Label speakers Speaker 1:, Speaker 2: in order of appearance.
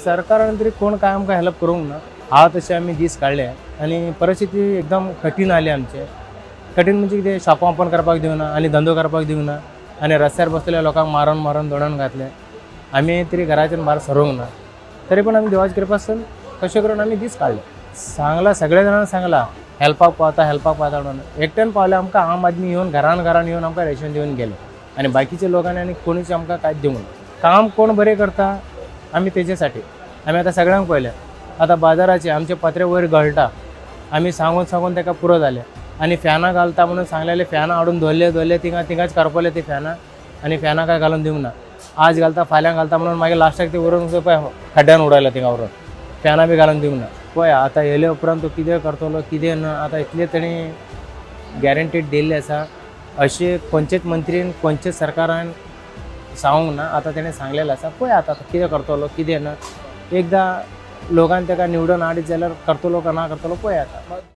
Speaker 1: सरकारान तरी कोण काय आमकां हेल्प करूंक ना. हांव तशें आमी दीस काडले आनी परिस्थिती एकदम कठीण आली आमचे. कठीण म्हणजे कितें, शॉपां ओपन करपाक दिवना आनी धंदो करपाक दिवना आनी रस्त्यार बसलेल्या लोकांक मारून मारून दोणान घातले. आमी तरी घराच्यान भायर सरूंक ना, तरी पण आमी देवाची कृपासून कशें करून आमी दीस काडले. सांगला, सगळ्या जाणांक सांगला, हेल्पाक पावता, हेल्पाक पावता म्हणून. एकट्यान पावले आमकां, आम आदमी येवन घरान घरान येवन आमकां रेशन दिवन गेले आनी बाकीच्या लोकांनी आनी कोणीच आमकां कांयच दिवंक ना. काम कोण बरें करता आमी तेजेसाठी. आमी आतां सगळ्यांक पळयलें. आतां बाजाराचे आमचे पत्रे वयर गळटा, आमी सांगून सांगून ताका पुरो जालें. आनी फॅनां घालता म्हणून सांगलेले, फॅनां हाडून दवरले दवरले, थिंगा थिंगाच करपले ती फॅनां आनी फॅनां काय घालून दिवंक ना. आज घालता, फाल्यां घालता म्हणून मागीर लास्टाक ती व्हरून पळय खड्ड्यान उडयला. थिंगा व्हरून फॅनां बी घालून दिवंक ना. पळय आतां येयले उपरांत तो कितें करतलो कितें ना. आतां इतलें तेणी गॅरंटीड दिल्लें आसा, अशें खंयचेच मंत्रीन, खंयचेच सरकारान सांगूंक ना. आतां तेणें सांगलेलें आसा. पळय आतां कितें करतलो कितें ना. एकदां लोकान ताका निवडून हाडीत जाल्यार करतलो काय ना करतलो पळय आतां.